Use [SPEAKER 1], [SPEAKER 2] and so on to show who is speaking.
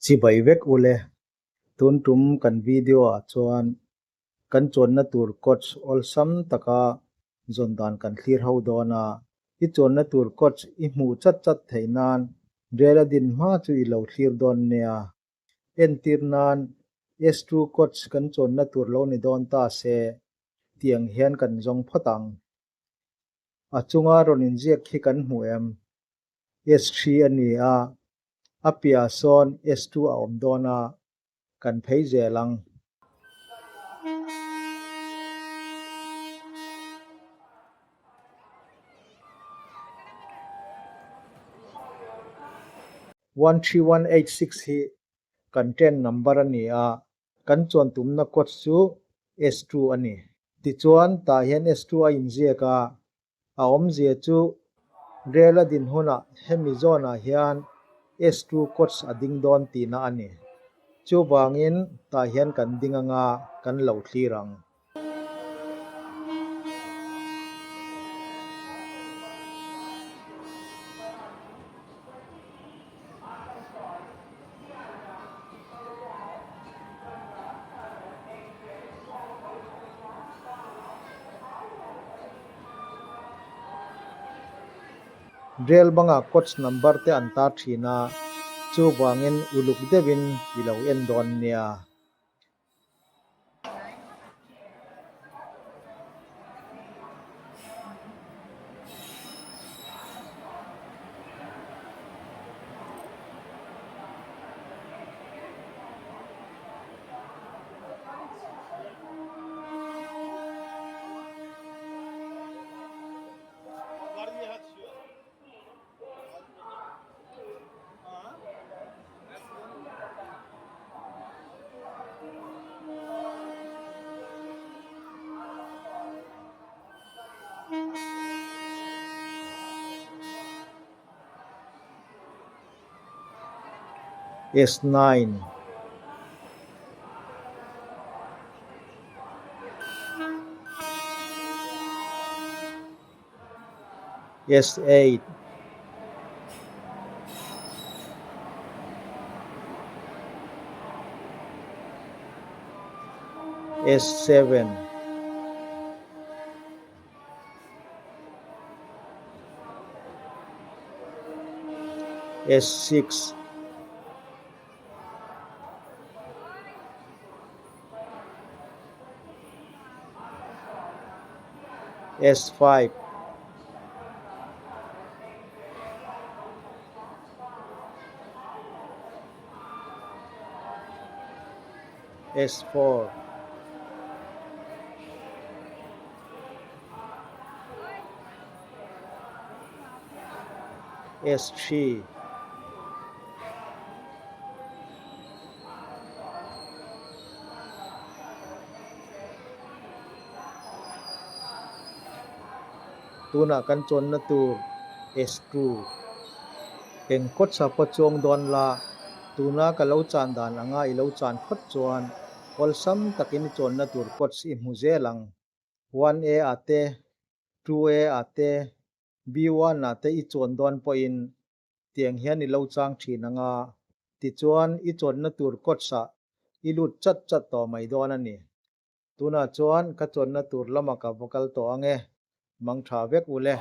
[SPEAKER 1] Chibai vek ule, tun tum kan video ah chuan kan chuanna tur coach awlsam taka zawn dan kan thlir ho dawn a, i chuanna tur coach i hmuh chat chat theih nan rel a din hma chu i lo thlir dawn nia. Entir nan S2 coach kan chuanna tur lo ni dawn ta se tiang hian kan zawng phawt ang. A chunga rawn inziak khi kan hmu em? S3 a ni a, a piahah sawn S2 a awm dawn a, kan phei zel ang. 13186 hi kan train number a ni a, Kan chuan tumna coach chu S2 a ni. Tichuan, tah hian S2 a inziak a, a awmzia chu rel a din hunah hemi zawnah hian S2 coach a ding dawn tihna a ni. Chuvangin tah hian kan ding anga kan lo thlir ang. Rel bangah coach number te an tar thin a, chuvangin uluk deuhin i lo en dawn nia. S9. S8. S7. S6. S5. S4. S3. Tunah kan chuanna tur S2. Eng kawtsa pawh chuang dawn la, tuna ka lo chan dan anga i lo chan phawt chuan awlsam takin i chuanna tur kawts i hmu zel ang. 1A ah te, 2A ah te, B1 ah te i chuan dawn pawhin tiang hian i lo chang thin ang a, tichuan i chuanna tur kawtsah i lut chat chat tawh mai dawn a ni. Tunah chuan ka chuanna tur lamah ka va kal tawh ang e, mang tha vek u le.